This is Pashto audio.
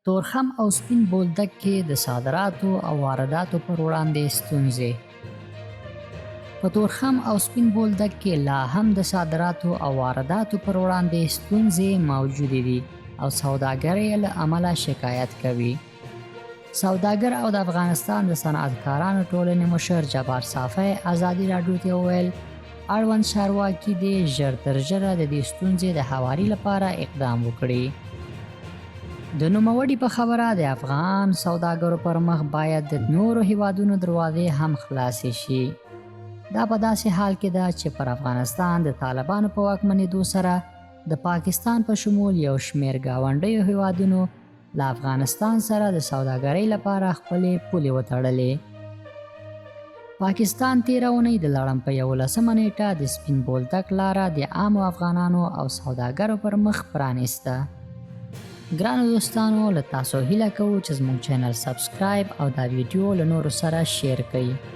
تورخم او سپین بولدک کې د صادراتو او وارداتو پر وړاندې ستونزې. په تورخم او سپین بولدک کې لا هم د صادراتو او وارداتو پر وړاندې ستونزې موجودې دي او سوداګر یې له امله شکایت کوي. سوداګر او د افغانستان د صنعتکارانو ټولنې مشر جبار صافی ازادي راډیو ته وویل، اړوند چارواکي دې ژر تر ژره د دې ستونزې د هواري لپاره اقدام وکړي. د نوموړي په خبره، د افغان سوداګرو پر مخ باید د نورو هیوادونو دروازې هم خلاصې شي. دا په داسې حال کې ده چې پر افغانستان د طالبانو په واکمنېدو سره د پاکستان په شمول یو شمېر ګاونډیو هیوادونو له افغانستان سره د سوداګرۍ لپاره خپلې پولې وتړلې. پاکستان تېره اونۍ د لړم په 11مه نېټه د سپین بولدک لاره د عامو افغانانو او سوداګرو پر مخ پرانیسته. ګرانو دوستانو، له تاسو هیله کوو چې زموږ چینل سبسکرایب او دا ویډیو له نورو سره شیر کړئ.